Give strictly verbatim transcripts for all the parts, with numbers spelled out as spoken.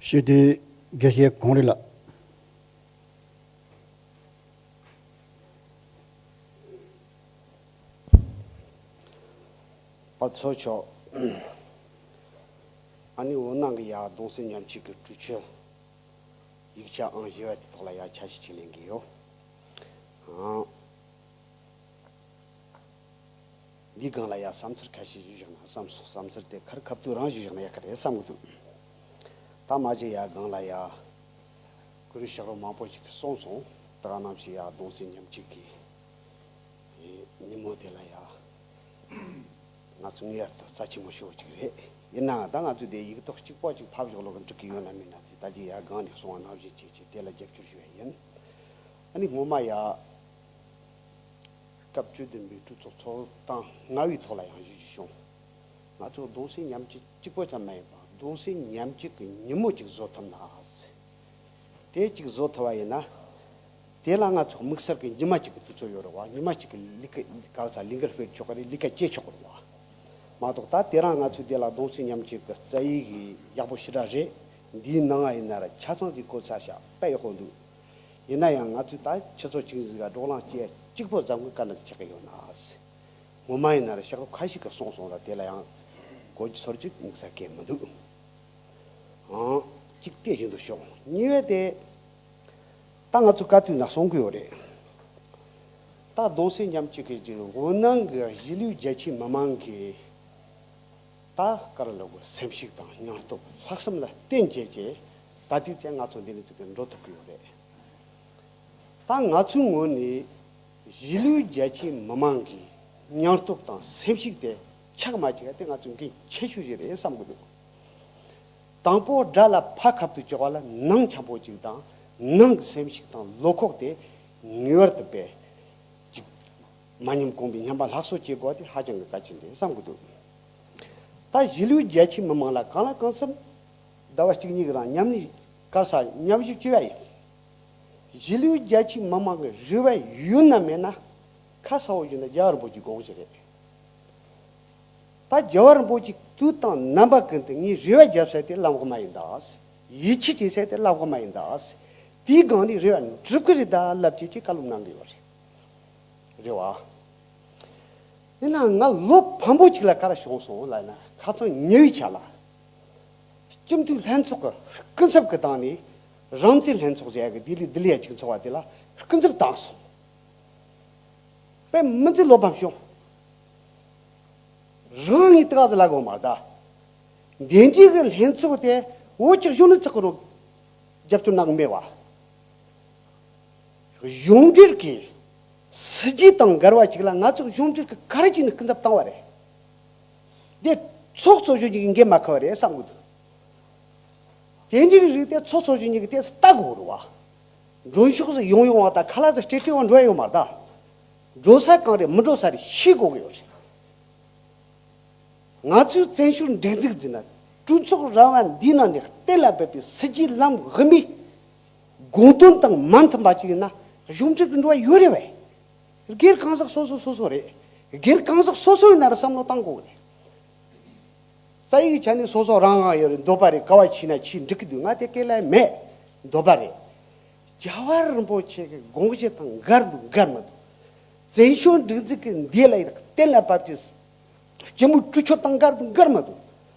ཞུ་དེ་དགེ་བཤེས་གངས་རི་ལགས། པ་ཚོ་ཆོག་ཨ་ནི་འོ་ནང་གི་ཡ་གདུང་སེམས་མཉམ་སྐྱེད་ཀྱི་གྲོས་ཆོད་ཡིག་ཆ་ཨང་བཞི་བ་དེ་ཐོག་ལ་ཡ་ཆ་ཤས་ཅིག་ལེན་གི་ཡོད། ཨང་། འདིའི་སྒང་ལ་ཡ་བསམ་ཚུལ་ཁ་ཤས་ཞུས་བཞག་ན་བསམ་སོང་། བསམ་ཚུལ་དེ་ཁར་ཁ་ཐུག་རང་ཞུས་བཞག་ན་ཡག་གི་རེད་བསམ་གི་འདུག་ད་མ་གཞི་ཡ་སྒང་ལ་ཡ་གུ་རུ་ཕྱག་རོགས་མང་པོ་ཞིག་གིས་གསུངས་སོང་། ད་ག་ནང་བཞིན་ཡ་གདུང་སེམས་མཉམ་སྐྱེད་ཀྱི་ཉིན་མོ་དེ་ལ་ཡ་ང་ཚོ་ངེས་པར་དུ་རྩ་ཆེན་པོ་ཞུ་བ་ཅིག་རེད། ཡིན་ནའང་ད་ང་ཚོས་དེ་ཡིག་ཐོག་གཅིག་པོ་ཅིག་ཕབ་བཞག་ལོག་གི་འགྲིག་གི་ཡོད་ན་མིན་ན་ཚེ་ད་ཅི་ཡ་སྒང་ནས་གསུང་བ་ནང་བཞིན་བྱས་བྱས་དེ་ལ་རྒྱབ་སྐྱོར་ཞུ་བ་ཡིན། ཨ་ནི་སྔོན་མ་ཡ་སྐབས་བཅུ་བདུན་པའི་གྲོས་ཚོགས་ཚོགས་སྟངས་ལྔ་པའི་ཐོག་ལ་ཡང་ཞུ་རྒྱུ་བྱུང་། ང་ཚོ་གདུང་སེམས་མཉམ་སྐྱེད་གཅིག་པོ་ཙམ་མ་ཡིན་པར་གདུང་སེམས་མཉམ་སྐྱེད་ཀྱི་ཉིན་མོ་གཅིག་བཟོ་ཐུབ་ན་ཟེར། དེ་གཅིག་བཟོ་ཐུབ་པ་ཡིན་ན། དེ་ལ་ང་ཚོ་དམིགས་བསལ་གྱི་ཉི་མ་གཅིག་གི་དུས་ཚོད་ཡོད་རེད་བ། ཉི་མ་གཅིག་གི་ལས་ཀ་ག་རེ་ཟེར་ལས་འགུལ་སྤེལ་ཆོག་གི་རེད། ལས་ཀ་བྱེད་ཆོག་གི་རེད་བ། མ་གཏོགས་ད་དེ་རང་ང་ཚོའི་དེ་ལ་གདུང་སེམས་མཉམ་སྐྱེད་ཀྱི་རྩ་ཡིག་གི་ཡག་པོ་ཞེ་དྲག་རེད། འདིའི་ནང་ང་ཡིན་ན་ར་ཆ་ཚང་གི་གོ་ཚ་ཤག་དཔེ་ཡག་པོ་འདུག་ཡིན་ན་ཡང་ང་ཚོས་ད་ཆུ་ཚོད་གཅིག་ཟིག་ག་བགྲོ་གླེང་བྱེད་ཡ་གཅིག་པོ་ཙམ་གྱི་དཀའ་གནད་ཆགས་ཀྱི་ཡོད་ན་ཟེར། ངོ་མ་ཡིན་ན་ར་ཤག་ཁ་ཤས་ཀྱིས་གསུངས་སོང་ལ་དེ་ལ་ཡང་གོ་རྒྱུ་ཚོར་རྒྱུ་དམིགས་བསལ་གང་ཡང་མི་འདུག་ཨང་། གཅིག་དེ་བཞིན་དུ་ཤོག་གཉིས་པ་དེ། ད་ང་ཚོ་བཀའ་བསྡུར་ནང་གསུང་གི་ཡོད་རེད། ད་གདུང་སེམས་མཉམ་སྐྱེད་ཀྱི་འོད་སྣང་གི་གཞིས་ལུས་རྒྱ་ཆེའི་མི་མང་གི་ད་ག་རེ་ལབ་དགོས། སེམས་ཤུགས་དང་སྙིང་སྟོབས་ལྷག་བསམ་ལ་བརྟེན་བྱས་བྱས་ད་ལྟའི་ཆར་ང་ཚོ་འདི་ནས་ཚུགས་ཀྱི་འགྲོ་ཐུབ་ཀྱི་ཡོད་རེད། ད་ང་ཚོའི་ངོས་ནས་གཞིས་ལུས་རྒྱ་ཆེའི་མི་མང་གི་སྙིང་སྟོབས་དང་སེམས་ཤུགས་དེ་ཆག་མ་བཅུག་ཡ་དེ་ང་ཚོའི་འགན་ཆེ་ཤོས་ཤིག་རེད་བསམ་གྱི་འདུག་དང་པོ་དགྲ་ལ་ཕར་ཁ་ཐུག་བཅུག་པ་ལ་ནང་འཁྱམ་པོ་གཅིག་དང་ནང་གི་སེམས་ཤུགས་དང་བློ་ཁོག་དེ་ངེས་པར་དུ་དཔེ་གཅིག་མ་ཉམས་གོང་འཕེལ་ཉམས་པ་སླར་གསོ་བྱེད་དགོས་པ་དེ་ཧ་ཅང་གི་གལ་ཆེན་རེད་བསམ་གྱི་འདུག་ད་གཞིས་ལུས་རྒྱ་ཆེའི་མི་མང་ལ་གང་ལ་གང་འཚམ་ཟླ་བ་གཅིག་གཉིས་ཀྱི་རིང་མཉམ་གནས་ག་རེ་ཟེར་མཉམ་ཞུགས་བྱས་པ་ཡིན། གཞིས་ལུས་རྒྱ་ཆེའི་མི་མང་གི་རེ་བ་ཡོད་ན་མེད་ན་ཁ་གསལ་པོ་ཞུས་ན་རྒྱལ་བ་རིན་པོ་ཆེའི་དགོངས་གཞི་རེད། ད་རྒྱལ་བ་རིན་པོ་ཆེ་དུས་དང་རྣམ་པ་ཀུན་ཏུ་ངས་རེ་བ་བརྒྱབ་ས་དེ་བླ་འོག་མ་ཡིན་ད། ཡིད་ཆེས་བྱེད་ས་དེ་བླ་འོག་མ་ཡིན་ད། དེའི་སྒང་ནས་རེ་བ་འགྲུབ་ཀྱི་རེད་ད་ལབ་ཅེས་ཀྱི་བཀའ་སློབ་གནང་གི་ཡོད་རེད། རེད་བ། ཡིན་ནའང་ང་ལོ་ཕམ་པོ་ཅིག་ལ་ག་རེ་བྱུང་སོང་ལབ་ན་ཁ་སང་ཉེ་བའི་ཆར་ལ། སྤྱི་འཐུས་ལྷན་ཚོགས་ཀྱི་སྐུ་ཚབ་ཀྱི་སྟེང་ནས་རང་བཙན་ལྷན་ཚོགས་ཟེར་ཡ་གི་ལྡི་ལི་ལྡི་ལི་ཡ་གཅིག་ཚོགས་པ་དེ་ལ་སྐུ་ཚབ་བཏང་སོང་། དཔེ་མི་སྲིད་བློ་ཕམ་བྱུང་། རང་ངས་དེ་ག་ཚོད་ལབ་དགོས་མ་རེད་ད། འདི་འདྲའི་གི་ལྷན་ཚོགས་དེ་བོད་ཀྱི་གཞུང་ལ་ཚོགས་ཀྱི་རོགས་རྒྱབ་སྐྱོར་གནང་གི་མེད་བ། གཞུང་འབྲེལ་གྱི་སྲིད་ཇུས་དང་འགལ་བ་ཅིག་ལ་ང་ཚོ་གཞུང་འབྲེལ་གྱི་ག་རེ་བྱས་ནས་སྐུ་ཚབ་བཏང་བ་རེད། འདི་ཚོགས་གཙོ་གཞོན་གཉིས་ཀྱིས་འགན་མ་འཁུར་བ་རེད་བསམ་གི་འདུག་དེ་འདྲའི་རིགས་དེ་ཚོགས་གཙོ་གཞོན་གཉིས་ཀྱིས་ཏོག་ཙམ་ལྟ་དགོས་རེད་བ། མགྲོན་ཤོག་ཟིག་ཡོང་ཡོང་བ་དང་ཁ་ལག་ཟིག་སྤྲད་སྤྲད་བ་འགྲོ་ཡ་ཡོད་མ་རེད་ད། འགྲོ་ས་གང་རེད་མི་འགྲོ་ས་རེད་ཤེས་དགོས་ཀྱི་ཡོད་རེད། ང་ཚོས་བཙན་བྱོལ་སྒྲིག་འཛུགས་འཛིན་ན་གྲོས་ཚོགས་ར་བ་འདིའི་ནང་ནས་གཏན་ལ་འབེབས་པའི་སྲིད་ཇུས་ལམ་དབུ་མའི་དགོངས་དོན་དང་མ་མཐུན་པ་ཅིག་ཡིན་ན་གཞུང་འབྲེལ་གྱི་འགྲོ་བ་ཡོད་རེད་བས། སྒེར་གང་ཟག་སོ་སོ་སོ་སོ་རེད། སྒེར་གང་ཟག་སོ་སོ་ཡིན་ན་ར་བསམ་བློ་བཏང་དགོས་རེད། རྩ་ཡིག་ཆ་ནས་སོ་སོ་རང་དབང་ཡོད་རེད། འདོད་པ་རེད། ག་བ་ཕྱིན་ན་ཕྱིན་འགྲིག་གི་འདུག་ང་དེ་སྐད་ལ་མེད། འདོད་པ་རེད། རྒྱལ་བ་རིན་པོ་ཆེ་གི་དགོངས་གཞི་དང་འགལ་འདུག་འགལ་མི་འདུག་བཙན་བྱོལ་སྒྲིག་འཛུགས་ཀྱི་འདི་ལ་ཡིན་གཏན་ལ་ཕབ་ཀྱི་སྤྱི་མོས་གྲོས་ཆོད་དང་འགལ་འདུག་འགལ་མི་འདུག་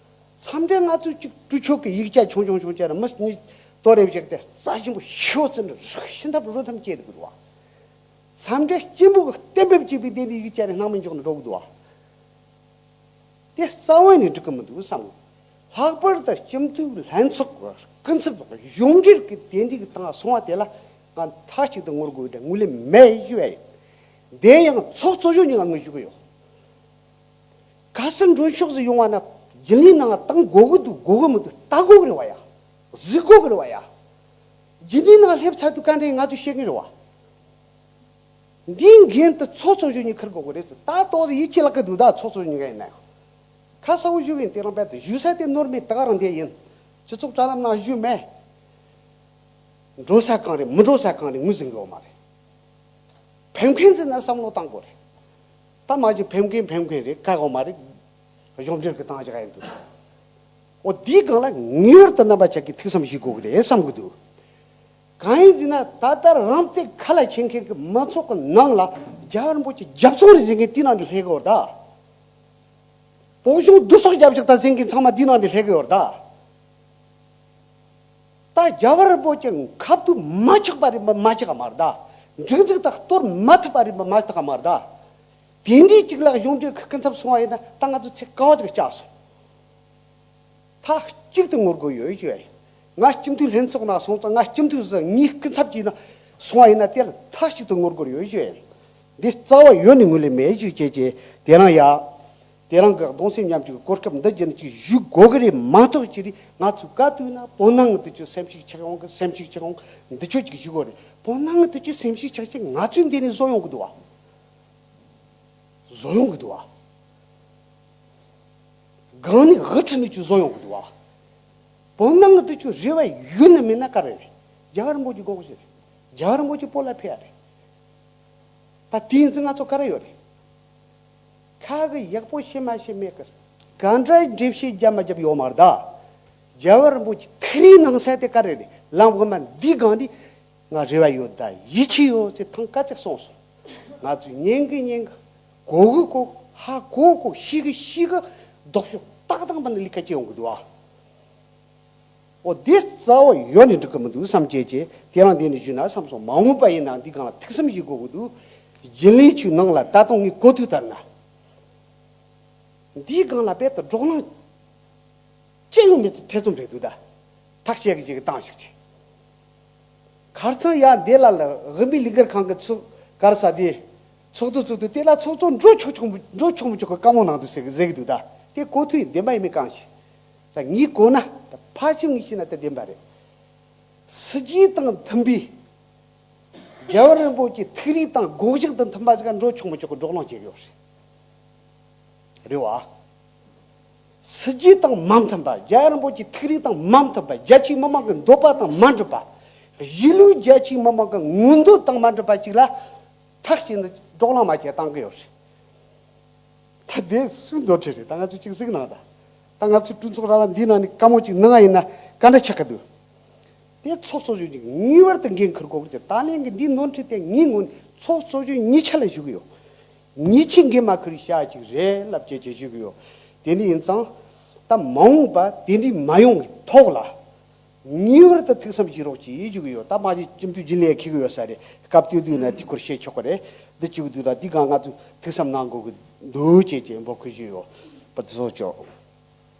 མཚམས་འདྲ་ང་ཚོས་གཅིག་གྲོས་ཆོད་ཀྱི་ཡིག་ཆ་ཆུང་ཆུང་ཆུང་ཆུང་ར་མི་གཉིས་དོ་རེ་བཞག་སྟེ་རྩ་ཆེན་པོ་ཤོག་ཙམ་རེ་རག་ཤིན་ཐབས་རོ་ཐམས་ཅད་འདུག་གི་འདུག་བ། མཚམས་འདྲ་སྐྱེན་པོ་གི་གཏན་འབེབས་བྱས་པའི་དེ་ནས་ཡིག་ཆ་རེ་སྣང་མེད་འཇོག་ནས་འགྲོ་གི་འདུག་བ། དེ་རྩ་བ་ནས་འགྲིག་གི་མི་འདུག་བསམ། ལྷག་པར་དུ་སྤྱི་འཐུས་ལྷན་ཚོགས་ཀྱི་སྐུ་ཚབ་དང་གཞུང་འབྲེལ་གྱི་དེ་འདྲའི་གི་སྟེང་སོང་བ་དེ་ལ་ང་མཐའ་གཅིག་ཏུ་ངོ་རྒོལ་དང་ངོས་ལེན་མེད་ཞུ་བ་ཡིན། དེ་ཡང་ཚོགས་གཙོ་གཞོན་གཉིས་ཀ་ངོས་ཞུ་གི་ཡོད། གལ་སྲིད་མགྲོན་ཤོག་ཟིག་ཡོང་བ་ན་རྒྱུན་ལས་ནང་བཏང་དགོས་ཀྱི་འདུག་དགོས་ཀྱི་མི་འདུག་ལྟ་དགོས་ཀྱི་རེད་བ་ཡ། གཟིགས་དགོས་ཀྱི་རེད་བ་ཡ། རྒྱུན་ལས་ནང་སླེབས་ཚར་དུས་བཀའ་འདྲི་ང་ཚོས་བཤད་ཀྱི་རེད་བ། འདིའི་འགན་དུ་ཚོགས་གཙོ་གཞོན་གཉིས་འཁུར་དགོས་ཀྱི་རེད་ཟེར། ད་ཏོག་ཙམ་ཡིད་ཆེས་ལ་ཀི་འདུག་ད་ཚོགས་གཙོ་གཞོན་གཉིས་ཀ་ཡིན་ན་ཡང་། ཁ་གསལ་པོ་ཞུ་བ་ཡིན། དེ་རིང་རྦད་དེ་ཞུ་ས་དེ་ནོར་མེད་ད་ག་རང་བསྡད་ཡིན། སྤྱི་ཚོགས་དྲ་ལམ་ནང་ཞུས་མེད། འགྲོ་ས་གང་རེད་མི་འགྲོ་ས་གང་རེད་ངོས་ཟིན་གི་ཡོད་མ་རེད། ཕེབས་མཁན་ཚོས་ན་བསམ་བློ་བཏང་དགོས་རེད། ད་མ་གཞི་ཕེབས་མཁན་ཕེབས་མཁན་རེད། བཀག་ཡོད་མ་རེད། གཞུང་འབྲེལ་གི་བཏང་བཞག་ཡིན་འདུག་འོ་དེའི་སྒང་ལ་ངེས་པར་དུ་རྣམ་པ་ཆགས་ཀྱི་ཐུགས་བསམ་བཞེས་དགོས་ཀྱི་རེད་བསམ་གྱི་འདུག་གང་ཡིན་ཟེར་ན། ད་ལྟ་རང་བཙན་ཁ་ལ་འཁྱེར་མཁན་གྱི་མང་ཚོགས་ཀྱི་ནང་ལ་རྒྱལ་བ་རིན་པོ་ཆེ་རྒྱབ་སོང་རེད་ཟེར་མཁན་དེའི་ནང་ནས་སླེབས་ཀྱི་ཡོད་རེད་ད། བོད་གཞུང་བསྡུ་གསོག་རྒྱབ་ཤག་ད་ཟེར་མཁན་ཚང་མ་དེའི་ནང་ནས་སླེབས་ཀྱི་ཡོད་རེད་ད། ད་རྒྱལ་བ་རིན་པོ་ཆེ་ཁ་ཐུག་མ་ཆགས་པ་རེད་པ། མ་ཆགས་པ་མ་རེད་ད། སྒྲིག་འཛུགས་དང་གཏོར་མ་ཐུབ་པ་རེད་པ། མ་ཐུབ་པ་མ་རེད་ད། དེ་འདྲའི་གཅིག་ལ་གཞུང་འབྲེལ་གྱི་སྐུ་ཚབ་སོང་བ་ཡིན་ན། ད་ང་ཚོ་ཚེ་གང་བ་ཅིག་བསྐྱལ་སོང་། མཐའ་གཅིག་ཏུ་ངོ་རྒོལ་ཡོད་ཞུ་ཡ་ཡིན། ང་སྤྱི་འཐུས་ལྷན་ཚོགས་ནང་སོང་ཙང་། ང་སྤྱི་འཐུས་སུ་ངའི་སྐུ་ཚབ་ཀྱིས་ན་སོང་བ་ཡིན་ན། དེ་ལ་མཐའ་གཅིག་ཏུ་ངོ་རྒོལ་ཡོད་ཞུ་ཡ་ཡིན། འདི་རྩ་བ་ཡོད་ནས་ངོས་ལེན་མེད་ཞུ་བྱས་བྱས། དེ་རང་ཡ། དེ་རང་གི་གདུང་སེམས་མཉམ་སྐྱེད་གོ་སྐབས་འདི་བརྒྱུད་ནས་ཅིག་ཞུ་དགོས་ཀྱི་རེད་མ་གཏོགས། ཅི་རེད། ང་ཚོས་ག་དུས་ན་བོད་ནང་གི་འདི་ཚོ་སེམས་ཤུགས་ཆག་ཡོང་གི། སེམས་ཤུགས་ཆག་ཡོང་གི། འདི་ཚོ་ཅིག་ཞུ་དགོས་རེད། བོད་ནང་གི་འདི་ཚོ་སེམས་ཤུགས་ཆག་ཅིག་ང་ཚོས་འདི་ནས་བཟོ་ཡོང་གི་འདུག་བ། བཟོ་ཡོང་གི་འདུག་བ། སྒང་ནས་དབུ་ཁྲིད་ནས་ཅིག་བཟོ་ཡོང་གི་འདུག་བ། བོད་ནང་གི་འདི་ཚོ་རེ་བ་ཡོད་ན་མེད་ན་ག་རེ་རེད། རྒྱལ་བ་རིན་པོ་ཆེ་དགོངས་ཞེས་རེད། རྒྱལ་བ་རིན་པོ་ཆེ་བོད་ལ་ཕེབས་ཡ་རེད། ད་དེ་ཡིན་ཙང་ང་ཚོ་ག་རེ་ཡོད་རེད། ཁ་གི་ཡག་པོ་བཤད་མ་བཤད་མེད་གི། ག་འདྲ་འགྲེལ་བཤད་རྒྱབ་མ་རྒྱབ་ཡོད་མ་རེད་ད། རྒྱལ་བ་རིན་པོ་ཆེ་ཐུགས་རེ་གནང་ས་དེ་ག་རེ་རེད། ལམ་དབུ་མ་འདིའི་སྒང་ནས་ང་རེ་བ་ཡོད་ད། ཡིད་ཆེས་ཡོད་ཟེར་ཐེངས་དཀའ་ཚེགས་གསུངས་སོང་། ང་ཚོས་ཉན་གི་ཉན་གི། གོ་གི་གོ། ཧ་གོ་གོ། ཤེས་གི་ཤེས་གི། ལྡོག་ཕྱོགས་ཏག་ཏག་མ་ནི་ལི་ཁ་ཅེ་ཡོང་གི་འདུག་ཨ། འོ་དེ་རྩ་བ་ཡོད་ནས་འགྲིག་གི་མི་འདུག་བསམ་བྱས་བྱས། དེ་རང་དེ་ནས་ཞུས་ན་བསམ་སོང་། མ་འོངས་པ་ཡིན་ན་འདི་སྒང་ལ་ཐུགས་བསམ་བཞེས་དགོས་ཀྱི་འདུག་རྒྱུན་ལས་ཆོས་ནང་ལ་ད་དུང་ངས་གོ་ཐོས་ལྟར་ན། འདིའི་སྒང་ལ་དཔེ་ད་བགྲོ་གླེང་ཅི་ཡང་མེད་ཚེ་ཐེ་ཚོམ་རེད་འདུག་ད། ཐག་བཅད་གི་ཅིག་བཏང་ཞིག་བྱས། ཁར་ཚང་ཡ་འདི་ལ་ལ་དབུ་མའི་ལས་འགུལ་ཁང་གི་ཚོགས་ག་རེ་ཟེར་དེ། ཚོགས་འདུ་ཚོགས་དུས་དེ་ལ་ཚོགས་གཙོ་འགྲོ་ཆོག་ཆོག་མི་འགྲོ་ཆོག་མི་ཆོག་གི་བཀའ་མོལ་གནང་འདུག་ཟེར་གི་ཟེར་གི་འདུག་ད། དེ་གོ་ཐོས་བདེན་པ་ཡིན་མིན་གང་ཤེས། ད་ངས་གོ་ན་ད་ཕལ་ཆེར་ངས་བཤད་ན་ད་བདེན་པ་རེད། སྲིད་ཇུས་དང་མཐུན་པའི། རྒྱལ་བ་རིན་པོ་ཆེའི་ཐུགས་རེ་དང་དགོངས་གཞི་དང་མཐུན་པ་ཞིག་ག་འགྲོ་ཆོག་མི་ཆོག་གི་བགྲོ་གླེང་བྱེད་ཀྱི་ཡོད་རེད། རེད་བ། སྲིད་ཇུས་དང་མ་མཐུན་པ། རྒྱལ་བ་རིན་པོ་ཆེའི་ཐུགས་རེ་དང་མ་མཐུན་པ། རྒྱ་ཆེའི་མི་མང་གི་འདོད་པ་དང་མ་འགྲིག་པ། གཞིས་ལུས་རྒྱ་ཆེའི་མི་མང་གི་མངོན་འདོད་དང་མ་འགྲིག་པ་ཅིག་ལ་ཐག་བཅད་ནས་བགྲོ་གླེང་མ་བྱས་བཏང་གི་ཡོད་རེད། ད་དེ་སུའི་འདོད་བྲལ་རེད། ད་ང་ཚོས་ཅིག་གཟིགས་གནང་ད། ད་ང་ཚོའི་གྲོས་ཚོགས་ར་བ་འདིའི་ནང་ནས་བཀའ་མོལ་ཅིག་གནང་ཡིན་ན་ག་འདྲ་ཆགས་ཀྱི་འདུག་དེ་ཚོགས་གཙོ་གཞོན་གྱིས་ངེས་པར་དུ་འགན་འཁུར་དགོས་ཀྱི་རེད། ད་ལན་གྱི་འདིའི་ནོར་འཁྲུལ་དེ་ངའི་ངོས་ནས་ཚོགས་གཙོ་གཞོན་གཉིས་ཆ་ལ་ཞུ་གི་ཡོད། ཉེས་ཆད་འགན་མ་འཁུར་བའི་བྱ་བ་ཅིག་རེད་ལབ་བྱས་བྱས་ཞུ་གི་ཡོད། དེ་འདྲ་ཡིན་ཙང་། ད་མ་འོངས་པ་དེ་འདྲའི་མ་ཡོང་གི་ཐོག་ལ། ངེས་པར་དུ་ཐུགས་བསམ་བཞེས་རོགས་གྱིས་ཞུ་གི་ཡོད། ད་མ་གཞི་སྤྱི་འཐུས་རྒྱུན་ལས་འཁེལ་གི་ཡོད་ས་རེད། སྐབས་དེ་དུས་ན་དེ་སྐོར་བཤད་ཆོག་གི་རེད། འདི་བྱེད་གི་འདུག་ད་འདི་སྒང་ང་ཚོས་ཐུགས་བསམ་གནང་དགོས་གི་འདུག་ཅེས་ཅེས་འབོད་སྐུལ་ཞུས་ཡོད་པ། དེ་ཚོ་ཆོག